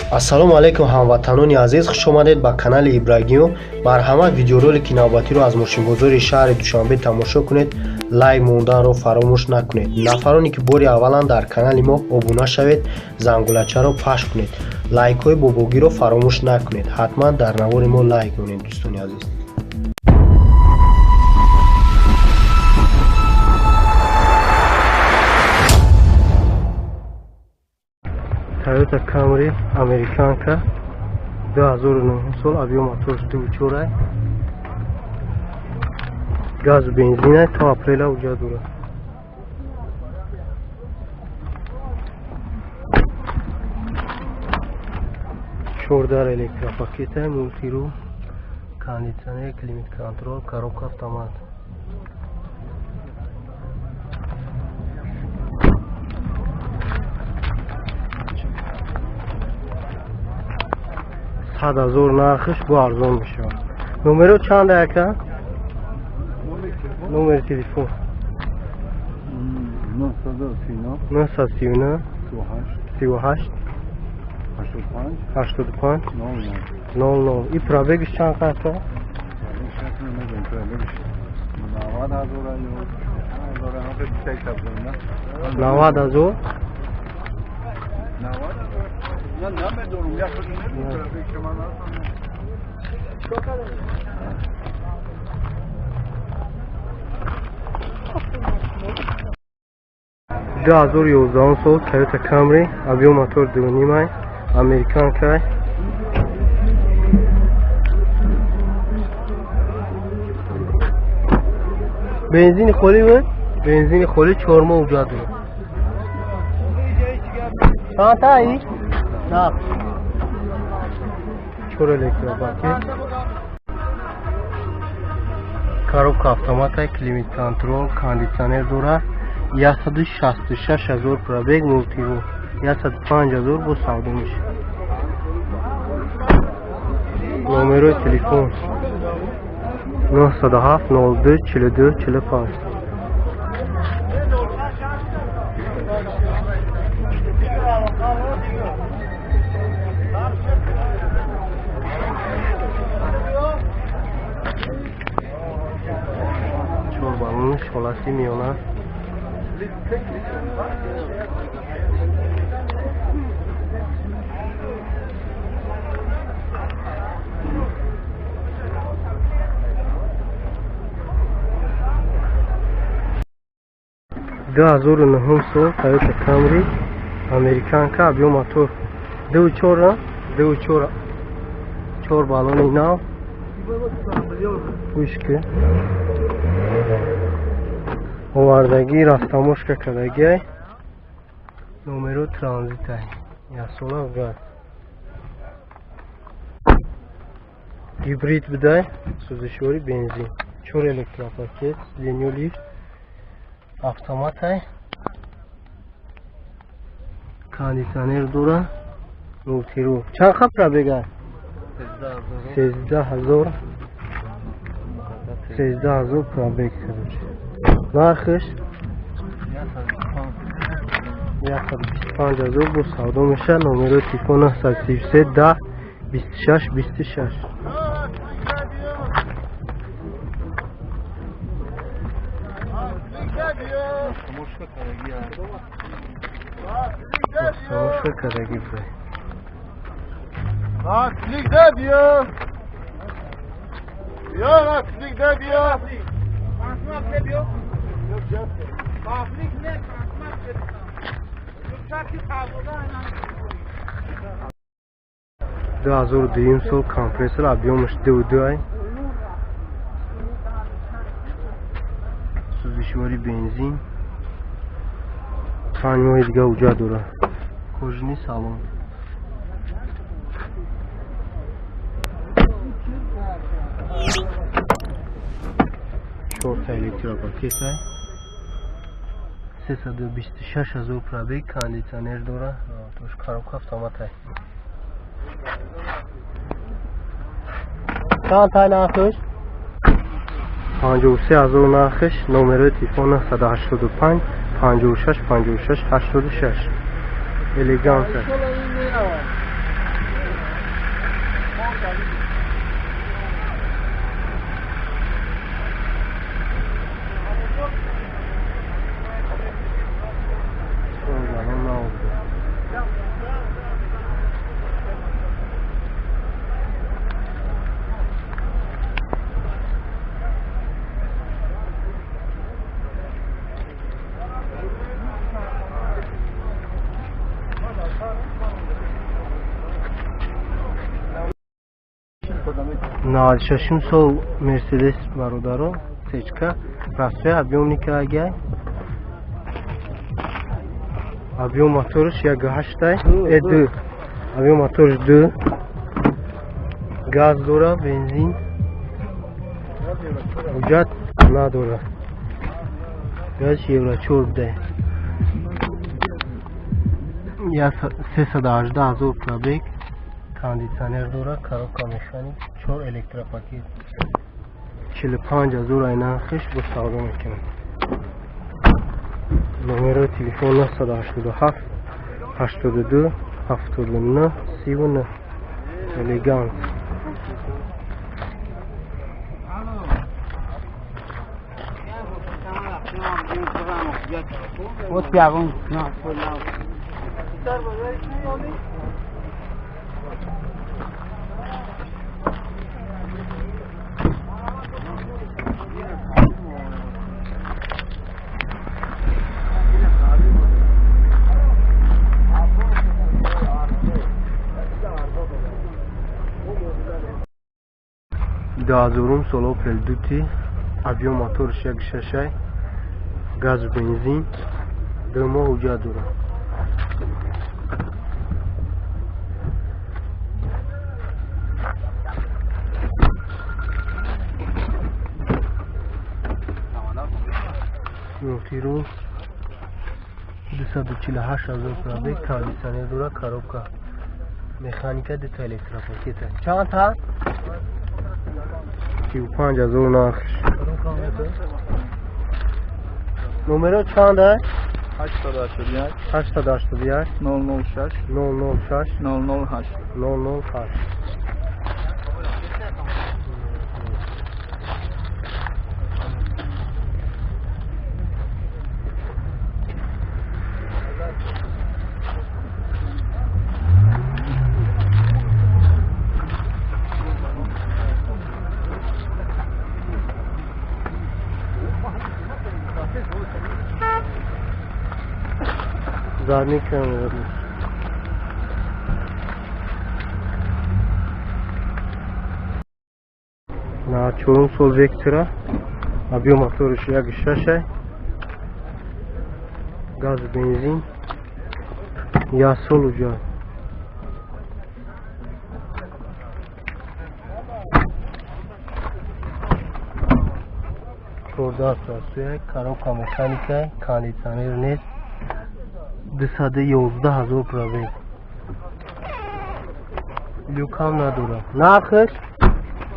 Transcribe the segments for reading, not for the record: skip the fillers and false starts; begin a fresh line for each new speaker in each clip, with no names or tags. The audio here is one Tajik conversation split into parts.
Ассалому алайкум, ҳамватанони азиз, хуш омадед ба канали Ибрагимов. Марҳамат, видеоролики навбатиро аз мошинбозори шаҳри Душанбе тамошо кунед. Лайк монданро фаромӯш накунед. Нафароне ки бори аввалан дар канали мо обуна шавед, зангулачаро пахш кунед. Лайкҳои бобогиро фаромӯш накунед. Ҳатман дар навори мо лайк монед, дӯстони азиз. Toyota Camry американка, 2009 сол, объем моторш 2.4, газу бензина, то апреля уҷа дорад. Чордар электропакета, мультиру, кондитсионер, климат контрол, коробка автомат. 100 000 нархиш, бо арзон мешавад. Номеро чанд, ака? Номери телефон? 939 38 85 00. И пробегиш чанд ака? 90 000.
نه نمیدونم، یک نمیدونم که من.
2011 сол, Toyota Camry, объем мотор 2.5, американка. Бензини холӣ буд, бензини холӣ, 4 моҳ уҷа дорад. Чанд таи? На. Чор электропакет. Коробка автомата, климат контрол, кондитсионер дорад. 166 ҳазор пробег, мультиру. 105 ҳазор бо савдо мешавад. Номерои телефон 907 02 42 45. Чор баллони ҳолати миёна. 2009 сол, Toyota Camry американка, объем мотор 2.4, 2.4, чор баллони нав. Пушки овардагӣ, растаможка кардагиай. Номеро транзитай, яксола газ, гибрид будай, сӯзишворӣ бензин, чор электропакет, сиденьё лифт, автоматай, кондитсионер дора, мультиру. Чанд ха пробега? 13 000. 13 000 пробег. Короче, нархиш 125 000, бо савдо мешавад. Номерои телефон 933 10 26 26. Растаможка кардагӣ будай.
Клик де бیا. بیا کلیک ده بیا. بیا.
پابلیک نه.
2002 сол, компрессор, объемаш 2.2 ай, сӯзишворӣ бензин, 5 моҳи дига уҷа дорад. Кожаный салон. Чорта электропакетай, 326 000 пробег, кондитсионер дора, тош, коробка автоматай. Чанд тай нархиш? 53 000 нархиш. Номерои телефон 985 56 56 86. Элеганса. 96 сол Мерседес бародаро, сечка, простой объемник агай. Объем моторш 1.8, 2. Объем моторш 2. Газ дора, бензин. Ҳуҷҷат надора. Газ евро 4 буда. 318 ҳазор пробег. Кондитсионер дора, коробка механик, 4 электропакет. 45 ҳазор ай нархиш бо савдо мекунад. Номерои телефон 987 82 79 39. Элеганс.
Вот ягон.
Дуҳазорум сол Opel Duty, объем моторш 1.6, газ бензин, 2 моҳ ҳуҷҷат дорад. Нохиро 248 ҳазор пробег, кондитсионер дорад, коробка механика, дута электропакета. Чанд та? 35 ҳазор нархш. Номеро чанд аст?
881
881
006
006
008
008. Задний камера. На чорум сол Вектора, объем моторш 1.6, газ бензин, як сол уҷа. Чордаҳ простой, коробка механика, кондитсионер нест. 211 ҳазор пробег. Люкам надорад. Нархш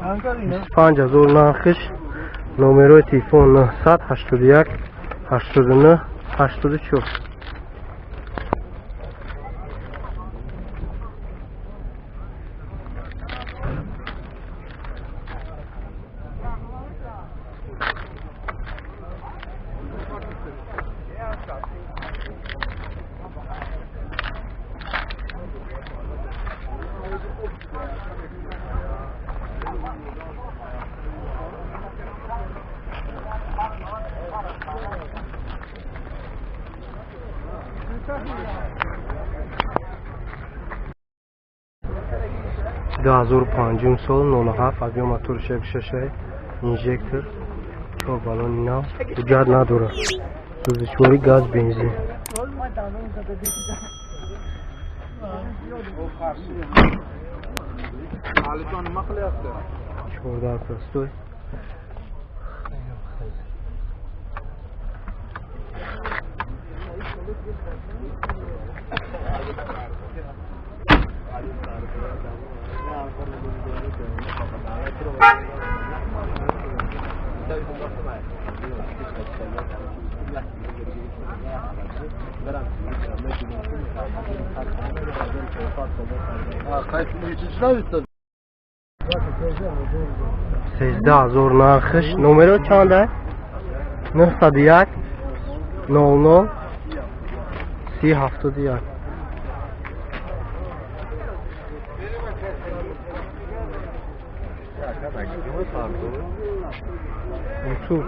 25 ҳазор нархш. Номерои телефон 981 89 84. Дуҳазору панҷум сол 07, объем моторш 1.6, инжектор, 4 баллони нав, ҳуҷҷат надорад. Сӯзишворӣ газ бензин. 14 простой. Сездаҳ ҳазор нархш. Номеро чанд аст? 901 00 3071. YouTube.